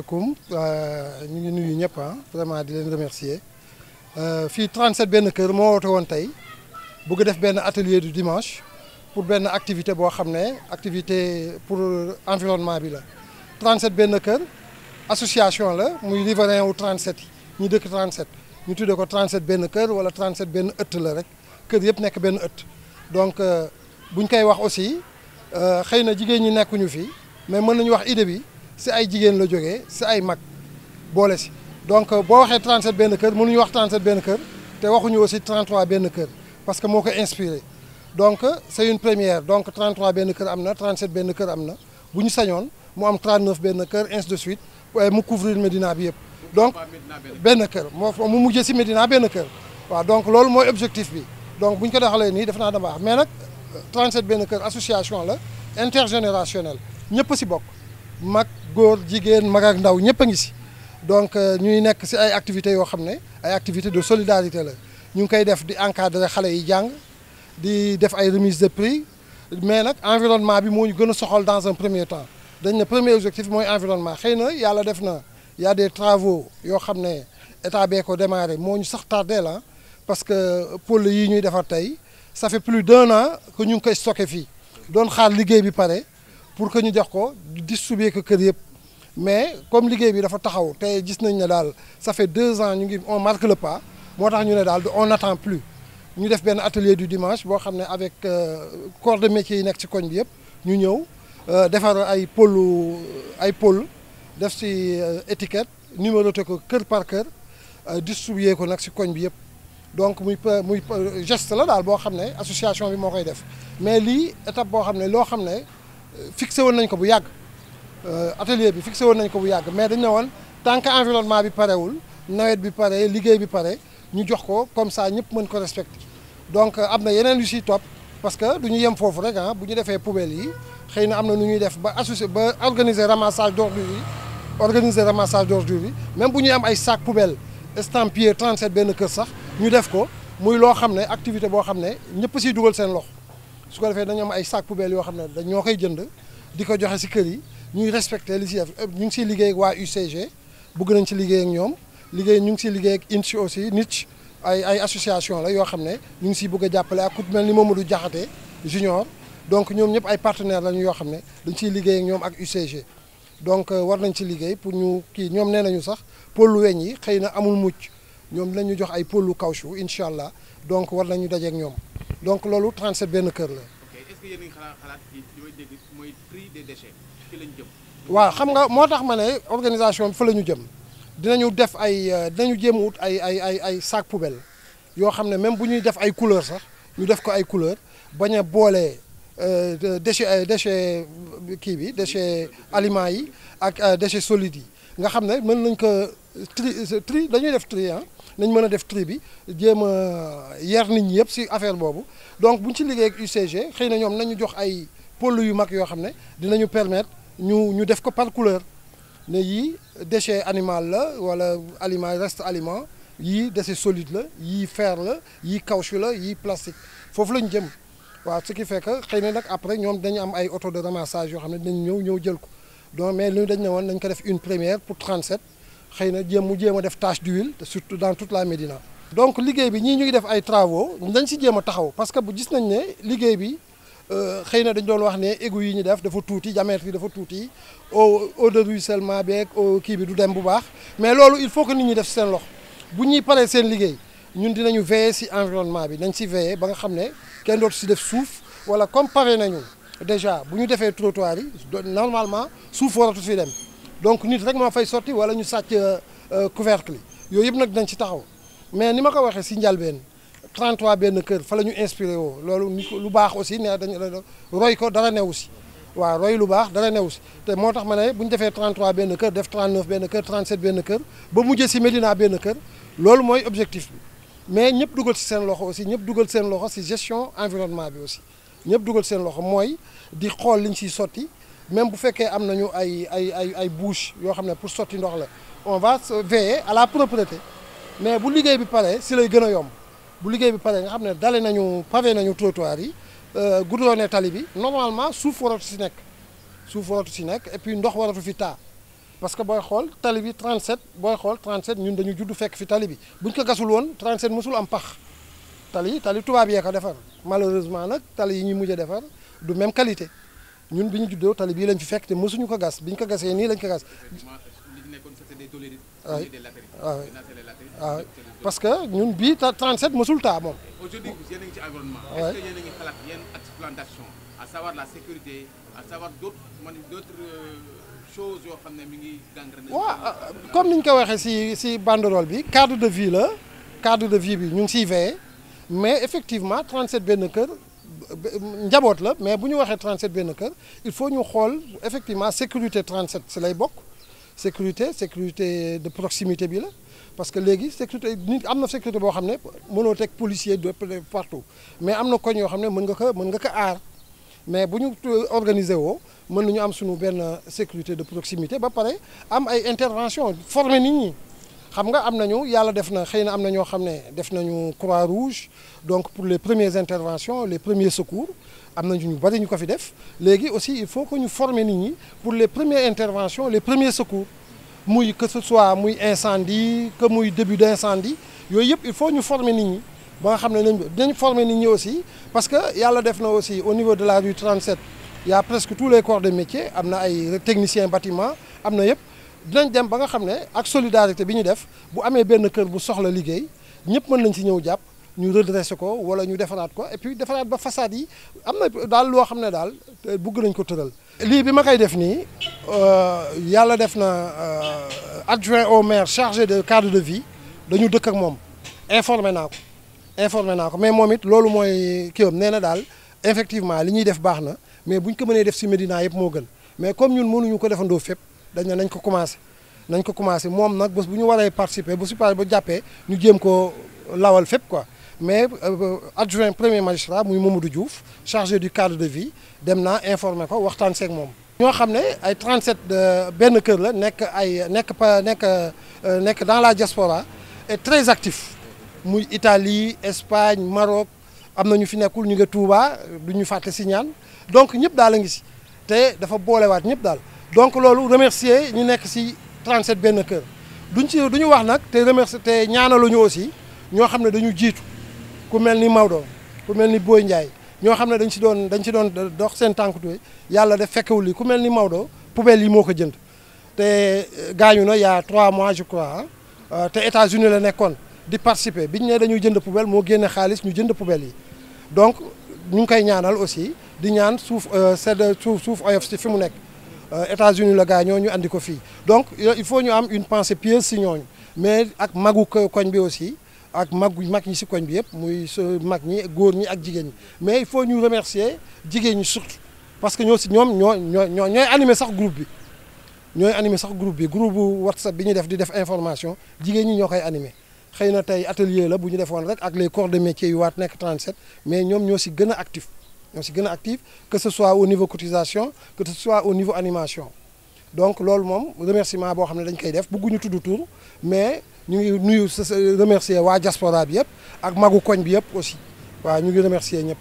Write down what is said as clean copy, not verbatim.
asalaamaaleykum ñu ngi nuyu ñëpp vraiment di leen remercier fii 37 benn kër moo woote woon tey bëgg def benn atelier du dimanche pour benn activité boo xam ne activité pour environnement bi la 37 benn kër association la muy riverain wu 37 yi ñu dëkk 37 ñu tuddee ko 37 benn kër wala 37 benn ëtt la rek kër yëpp nekk benn ëtt donc buñ koy wax aussi xëy na jigéen ñi nekkuñu fi mais mën nañu wax idée bi si ay jigéen la jógee si ay mag boole si donc boo waxee 37 benn kër mënuñu wax 37 benn kër te waxuñu aussi 33 benn kër parce que moo ko inspiré donc c'est une première donc 33 benn kër am na 37 benn kër am na bu ñu sañoon mu am 39 benn kër ainsi de suite mu couvrir Médina bi yëpp donc benn kër mu mujjee si Médina benn kër waaw donc loolu mooy objectif bi donc bu ñu ko doxalee nii def naa da baax mais nag 37 benn kër association la intergénérationnelle ñëpp si bokk mag góor jigéen mag ak ndaw ñëpp a ngi si donc ñuy nekk si ay activités yoo xam ne ay activités de solidarité la ñu ngi koy def di encadrer xale yi jàng di def ay remise de prix mais nag environnement bi moo ñu gën a soxal dans un premier temps dañ ne premier objectif mooy environnement xëy na yàlla def na y a des travaux yoo xam ne état bee ko démarré moo ñu sax tardé la parce que pôle yi ñuy defar tey ça fait plus d'un an que ñu ngi koy stocké fii doon xaar liggéey bi pare pour que ñu jox ko distribuer ko kër yëpp mais comme liggéey bi dafa taxaw te gis nañ ne daal ça fait 2 ans ñu ngi on marque le pas moo tax ñu ne daal on n'attend plus ñu def benn atelier du dimanche boo xam ne avec corps de métier yi nekk ci koñ bi yëpp ñu ñëw defar ay pôle def ci étiquette numéroté ko kër par kër distribuer ko nag ci koñ bi yëpp donc muy geste la daal boo xam ne association bi moo koy def mais lii étape boo xam ne loo xam ne fixé woon nañ ko bu yàgg atelier bi fixé woon nañ ko bu yàgg mais dañ ne woon tant que environnement bi parewul nawet bi pare liggéey bi pare ñu jox ko comme ça ñëpp mën ko respecter donc am na yeneen yu siy topp parce que du ñu yem foofu rek bu ñu defee poubelle yi xëy na am na nu ñuy def ba associer ba organiser ramassage d'ordures yi même bu ñuy am ay sac poubelle estampillé 37 benn kër sax ñu def ko muy loo xam ne activité boo xam ne ñëpp siy dugal seen loxo su ko defee dañu am ay sac poubelle yoo xam ne dañoo koy jënd di ko joxe si kër yi ñuy respecté li si def ñu ngi siy liggéey ak waa UCG bëgg nañ ci liggéey ak ñoom ñu ngi siy liggéey ak INCI aussi nit ay association la yoo xam ne ñu ngi siy bëgg a jàppale ak ku mel ni Mamadou Diakhaté junior donc ñoom ñëpp ay partenaires lañu yoo xam ne dañ siy liggéey ak ñoom ak UCG donc war nañ ci liggéey pour ñu kii ñoom nee nañu sax pôle weñ yi xëy na amul mucc ñoom dinañu jox ay pôle caoutchouc incha allah donc war nañu daje ak ñoom donc loolu 37 benn kër la. est-ce que yéen a ngi xalaat ci li may dégg mooy tri des déchets fi lañ jëm. waaw xam nga moo tax ma ne organisation bi fa la ñu jëm dinañu def dinañu jéem wut ay sac poubelle yoo xam ne même bu ñuy def ay couleur sax ñu def ko ay couleur bañ a boole déchet kii bi déchet aliments yi ak déchet solides yi nga xam ne mën nañ ko tri dañuy def tri nañ mën a def tri bi jéem a yar nit ñi yëpp ci affaire boobu donc bu ñu ci liggéey ak UCG xëy na ñoom nañu jox ay pôle yu mag yoo xam ne dinañu permettre ñu def ko par couleur ne yii déchet animal la wala aliment reste aliment yii déchet solide la yii fer la yii caoutchouc la yii plastique foofu lañu jëm waaw ce qui fait que xëy na nag après ñoom dañu am ay auto de ramassage yoo xam ne dinañ ñëw jël ko donc mais lu dañ ne woon nañ ko def une première pour 37 xëy na jéem a def tache d'huile surtout dans toute la Médina donc liggéey bi ñii ñu ngi def ay travaux dañ si jéem a taxaw parce que bu gis nañ ne liggéey bi xëy na dañ doon wax ne égout yi ñu def dafa tuuti diamètre yi dafa tuuti eau de ruissellement beeg kii bi du dem bu baax mais loolu il faut que nit ñi def seen loxo bu ñuy paree seen liggéey ñun dinañu veiller si environnement bi nañ si veiller ba nga xam ne kenn dootu si def suuf wala comme pavé nañu déjà bu ñu defee trottoir yi normalement suuf waratu fi dem donc nit rek moo fay sotti wala ñu sàcc couvercle yi yooyu yëpp nag dinañ ci taxaw mais ni ma ko waxee si njalbeen 33 benn kër fa la ñu inspiré woo loolu lu baax aussi ne dañu roy ko dara newu si waaw roy lu baax dara newu si te moo tax ma ne bu ñu defee 33 benn kër def 39 benn kër 37 benn kër ba mujjee si Médina benn kër loolu mooy objectif bi mais ñëpp dugal si seen loxo aussi ñëpp dugal seen loxo si gestion environnement bi aussi ñëpp dugal seen loxo mooy di xool liñ siy sotti même bu fekkee am nañu ay bouche yoo xam ne pour sotti ndox la on va veiller à la propreté mais bu liggéey bi pare si lay gën a yomb bu liggéey bi pare nga xam ne dale nañu pavé nañu trottoir yi goudronné tali bi normalement suuf waratu si nekk et puis ndox waratu fi taa parce que booy xool tali bi 37 booy xool 37 ñun dañu judd fekk fi tali bi bu ñu ko gasul woon 37 mosul am pax tali tubaab yee ko defar malheureusement nag tali yi ñuy mujj a defar du même qualité ñun bi ñu juddoo tali bii lañ fi fekk te mosuñu ko gas bi ñu ko gasee nii lañ ko gas. waaw parce que ñun bii 37 mosul taa moom. Aujourd'hui yéen a ngi ci environnement. Est-ce que yéen a ngi xalaat yenn explantation à savoir la sécurité à savoir d'autres choses yoo xam ne mi ngi gangréné. waaw comme ni ñu ko waxee si banderole bi cadre de vie la cadre de vie bi ñu ngi siy veillé mais effectivement 37 benn kër njaboot la mais bu ñu waxee 37 benn kër il faut ñu xool effectivement sécurité 37 si lay bokk sécurité de proximité bi la. parce que léegi sécurité nit am na sécurité boo xam ne mënoo teg policier de partout mais am na koñ yoo xam ne mën nga ko aar mais bu ñu organiser woo mën nañu am suñu benn sécurité de proximité ba pare am ay intervention former nit ñi xam nga am nañu yàlla def na xëy na am na ñoo xam ne def nañu croix rouge donc pour les premières interventions les premiers secours am nañu ñu bari ñu ko fi def léegi aussi il faut que ñu former nit ñi pour les premières interventions les premiers secours muy que ce soit muy incendie que muy début d'incendie yooyu yëpp il faut ñu former nit ñi ba nga xam ne dinañ former nit ñi aussi parce que yàlla def na aussi au niveau de la rue 37 il y a presque tous les corps de métier am na ay techniciens bâtiment am na yëpp dinañ dem ba nga xam ne ak solidarité bi ñu def bu amee benn kër bu soxla liggéey ñëpp mën nañ ci ñëw jàpp ñu redresser ko wala ñu defaraat ko et puis defaraat ba façade yi am na daal loo xam ne daal bëgg nañ ko tëral. lii bi ma koy def nii yàlla def na adjoint au maire chargé de cadre de vie dañu dëkk ak moom informé naa ko mais moom it loolu mooy kii am nee na daal effectivement li ñuy def baax na mais bu ñu ko mënee def si Médina yëpp moo gën mais comme ñun mënuñu ko defandoo fépp dañ ne nañ ko commencé moom nag bés bu ñu waree participer bu si ba jàppee ñu jéem ko lawal fépp quoi. mais adjoint premier magistrat muy Mamadou Diouf chargé du cadre de vie dem naa informé ko waxtaan seeg moom. ñoo xam ne ay 37 benn kër la nekk dans la diaspora et très actif muy Italie Espagne Maroc am na ñu fi nekkul ñu nga Touba du ñu fàtte si ñaan donc ñëpp daal a ngi si te dafa boolewaat ñëpp daal donc loolu remercier ñu nekk si 37 benn kër duñu wax nag te remercier te ñaanaluñu aussi ñoo xam ne dañu jiitu. ku mel ni Maodo ku mel ni Boy Ndiaye ñoo xam ne dañ ci doon dox seen tànk tuuti yàlla def fekkewul li ku mel ni Maodo poubelle yi moo ko jënd te gaañu na il y a 3 mois je crois te États-Unis la nekkoon di participer biñ ne dañuy jënd poubelle moo génne xaalis ñu jënd poubelle yi donc ñu ngi koy ñaanal aussi di ñaan suuf oyof si fi mu nekk États-Unis la gaañoo ñu andi ko fii donc il faut ñu am une pensée pieuse si ñooñu mais ak magu koñ bi aussi. ak mag ñi si koñ bi yëpp muy mag ñi góor ñi ak jigéen ñi mais il faut ñu remercier jigéen ñi surtout parce que ñooy animer sax groupe bi groupe bu WhatsApp bi ñuy def di def information jigéen ñi ñoo koy animer xëy na tey atelier la bu ñu defoon rek ak les corps de métier yu waat nekk 37 mais ñoom ñoo si gën a actif que ce soit au niveau cotisation que ce soit au niveau animation donc loolu moom remerciement boo xam ne dañ koy def bëgguñu tudd tur mais ñu ngi nuyu remercier waa diaspora bi yëpp ak magu koñ bi yëpp aussi waaw ñu ngi remercier ñëpp